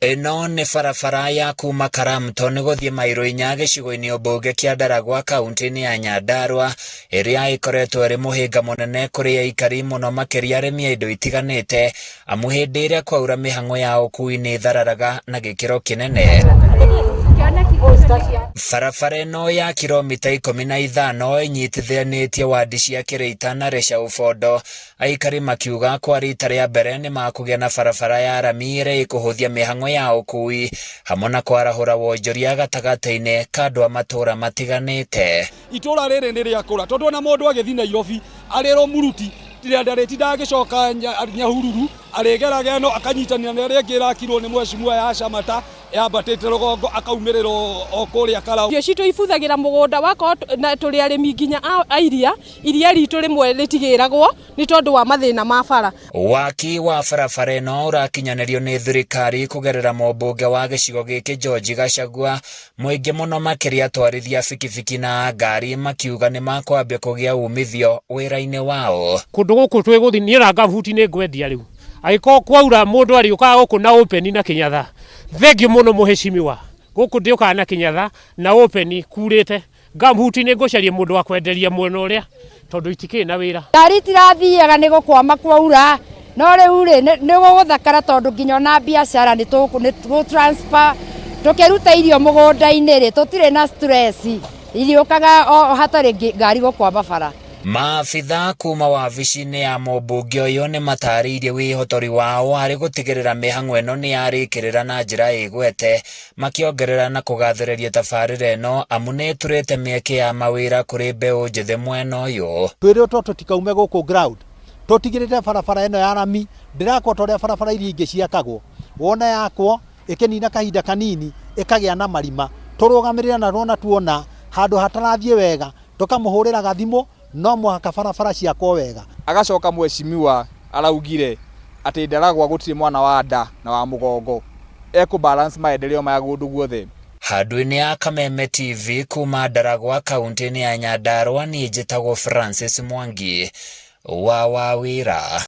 Ĩno nĩ barabara ya kuma Karamton gũthiĩ mairo 4 gĩcigo-inĩ mbunge kĩa Ndaragwa kaunti-inĩ ya Nyandarua ĩrĩa ĩkoretwo ĩrĩ mũhĩnga mũnene kũrĩ aikari mũno makĩria arĩmi a indo itiganĩte amu hĩndĩ ĩrĩa kwaura mĩhang'o ya ũkui nĩ ĩthararaga na gĩkĩro kĩnene. Barabara ĩno ya kiromita 15 ĩnyitithanĩtie wadi cia Kĩrĩita na Rĩcaũ Bondo. Aikari makiuga kwa rita rĩa mbere nĩ makũgĩa na barabara ya rami ĩrĩa ĩkũhũthia mĩhang'o ya ũkui hamwe na kwarahũra wonjoria gatagatĩ-inĩ ka andũ a matũũra matiganĩte. Itũra rĩrĩ nĩ rĩakũra tondũ ona mũndũ agĩthiĩ Nairobi arĩ Rũmuruti ndarĩtindaga agĩcoka Nyahururu, arĩgeraga ĩno akanyitanĩra na ĩrĩa ĩngĩ ĩrakirwo nĩ mheshimiwa ya Shamata yambatĩte rũgongo akaumĩrĩra o kũrĩa Karau. Irio citũ ibuthagĩra mũgũnda wakorwo na tũrĩ arĩmi nginya a iria, iria ritũ rĩmwe rĩtigĩragwo nĩ tondũ wa mathĩna ma bara. Waki wa barabara ĩno ũrakinyanĩrio nĩ thirikari kũgerera mũmbunge wa gĩcigo gĩkĩ George Gachagua, mũingĩ mũno makĩria atwarithia bikibiki na ngari makiuga nĩ makwambia kũgĩa umithio wĩra-inĩ wao. Kũndũ gũkũ twĩgũthiĩ niĩ ona ngabuti nĩ ngwendia rĩu angĩkorwo kwaura mũndũ arĩũkaga gũkũ na open na kĩnyatha. Thengiũ mũno mũheshimiwa, gũkũ ndĩũkaga na kĩnyatha na open kurĩte ngabuti nĩ ngũcaria mũndũ wa kwenderia mwena ũrĩa tondũ itikĩrĩ na wĩra. Ngari itirathiaga nĩ gũkwama kwaura no rĩu rĩ nĩ gũgũthakara tondũ nginya ona biacara nĩ tũ transfer tũkĩruta irio mũgũnda-inĩ rĩ tũtirĩ na stress iriũkaga o hatarĩ ngari gũkwama bara. Maabitha kuma wabici-inĩ ya mũmbunge ũyũ nĩ matarĩirie wĩhotori wao harĩ gũtigĩrĩra mĩhang'o ĩno nĩ yarĩkĩrĩra na njĩra ĩgwete, makĩongerera na kũgathĩrĩria tabarĩra ĩno amu nĩ ĩturĩte mĩeke ya mawĩra kũrĩ mbeũ njĩthĩ mwena ũyũ. Twĩrĩtwo tũtikaume gũkũ ground tũtigĩrĩre barabara ĩno ya rami ndĩrakwo ta ũrĩa barabara iria ingĩ ciakagwo, wona yakwo ĩkĩnina kahinda kanini ĩkagĩa na marima, tũrũgamĩrĩre na wona tuona handũ hatarathiĩ wega tũkamũhũrĩra gathimũ, no mũhaka barabara ciakwo wega. Agacoka mheshimiwa araugire atĩ Ndaragwa gũtirĩ mwana wa nda na wa mũgongo, ekũ balance maendeleo maya kũndũ guothe. Handũ-inĩ ya Kameme TV kuma Ndaragwa kaunti-inĩ ya Nyandarua niĩ njĩtagwo Francis Mwangi wa Wawĩra.